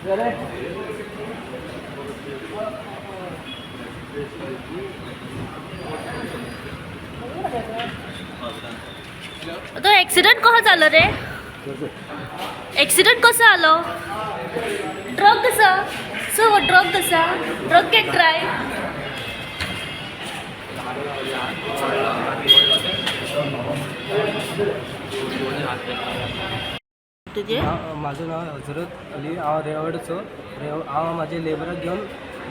तो एक्सिडंट कसो जालो रे? एक्सिडंट कसो जालो? ड्रग आसा सो, ड्रग आसा, ड्रग can drive. तुजें? म्हाजें नांव हजरत अली. हांव रेवडचो. रेव हांव म्हाजे लेबराक घेवन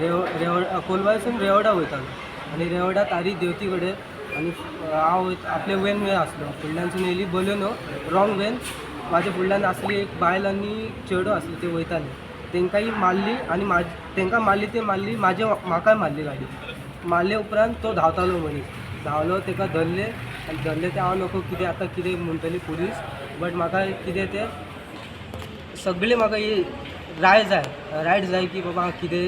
रेव रेवड कोलवायसून रेवडा वयतालो आनी रेवडा तारी देवती कडेन आनी हांव आपले वेन वे आसलो. फुडल्यानसून येयली बलेनो रॉंग वेन. म्हाज्या फुडल्यान आसली एक बायल आनी चेडो आसले, ते वयताले. तेंकांय मारली आनी तेंकां मारली, ते मारली म्हाजे, म्हाकाय मारली गाडी. मारले उपरांत तो धांवतालो मनीस, धांवलो, तेका धरले आनी धरले ते हांव नको कितें आतां कितें म्हणटली पुलीस, बट म्हाका कितें तें सगळें म्हाका ही राय जाय, रायट जाय की बाबा कितें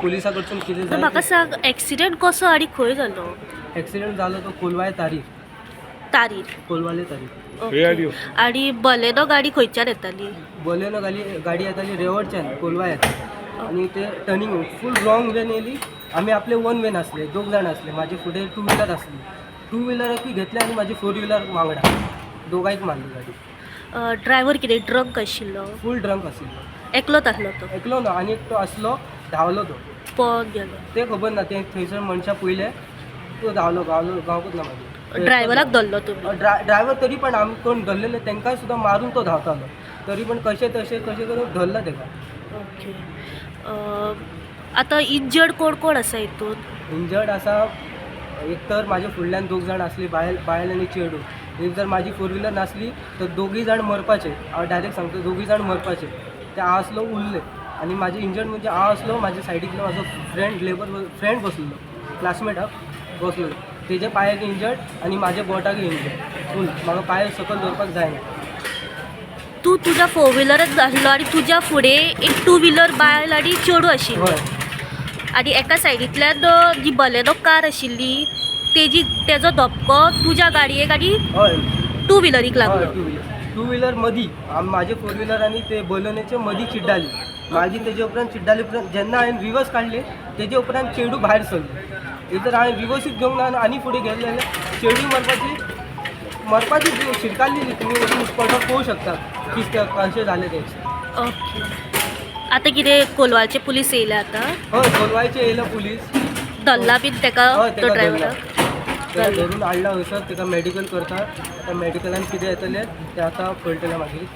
पुलिसा कडसून कितें तर जाय. म्हाका सांग, एक्सिडंट कसो आनी खंय जालो? एक्सिडंट जालो तो कोलवाय तारीख. तारीर? कोलवाले तारीख. ओके. आनी बलेनो गाडी खंयच्यान येताली? बोलेनो गाडी, गाडी येताली रेवडच्यान कोलवा येता आनी ते टर्निंग फूल रॉंग वेन येयली. आमी आपले वन वेन आसले, दोग जाण आसले. म्हाजे फुडें टू व्हिलर आसली, टू व्हिलराकूय घेतले आनी म्हाजी फोर व्हिलर वांगडा दोगांयक मारली गाडी. ड्रायव्हर कितें ड्रंक आशिल्लो? फूल ड्रंक आशिल्लो. एकलोच आसलो तो? एकलो ना, आनी एकटो आसलो, धांवलो तो. पळोवन गेलो? ते खबर ना, ते थंयसर मनशां पयले, तो धांवलो, गावलो, गावकूच ना मागीर. ड्रायव्हराक धरलो तुमी? ड्रायव्हर तरी पण आमी कोण धरलेले तांकांय सुद्दां मारून तो धांवतालो, तरी पण कशें तशें कशें करून धरला तेका. ओके. आतां इंजर्ड कोण कोण आसा हितून? इंजर्ड आसा, एक तर म्हाज्या फुडल्यान दोग जाण आसली, बायल बायल आनी चेडूं. एक जर म्हाजी फोर व्हिलर नासली तर दोगूय जाण मरपाचे. हांव डायरेक्ट सांगता, दोगूय जाण मरपाचे. ते हांव आसलो उरले आनी म्हाजे इंजर्ड म्हणजे हांव आसलो, म्हाज्या सायडीकलो म्हाजो फ्रेंड, लेबर फ्रेंड बसलेलो, क्लासमेट बसलेलो, तेज्या पांयाक इंजर्ड आनी म्हाज्या बोटाक इंजर्ड फूल. म्हाका पांय सकयल दवरपाक जायना. तूं तुज्या फोर व्हिलरान आसलो आनी तुज्या फुडें एक टू व्हिलर बायल आनी चेडूं आशिल्लें? हय. आनी एका सायडींतल्यान जी बलेनो कार आशिल्ली, तेजी तेजो धपको तुज्या गाडयेक आनी हय. टू व्हिलरीक हय. लागलो? टू व्हिलर, टू व्हिलर मदीं, म्हाजे फोर व्हिलर आनी ते बलोनेचे मदीं चिड्डाली. मागीर तेजे उपरांत चिड्डाले उपरांत जेन्ना हांवें रिवर्स काडली, तेजे उपरांत चेडूं भायर सरलें. एक तर हांवें रिवर्सूच घेवंक ना आनी फुडें गेलें जाल्यार चेडूं मरपाची, मरपाची शिरकाल्ली. तुमी वचून स्पॉटार पळोवंक शकता कितें कशें जालें तें. ओके. आतां कितें, कोलवाचे पुलीस येयले आतां? हय, कोलवायचे येयले पुलीस. धरला बीन तेका? हय. तो तेका ड्रायव्हराक? तेका धरून हाडला हयसर, तेका मेडिकल करता. आतां मेडिकलान कितें येतलें तें आतां कळटलें मागीर.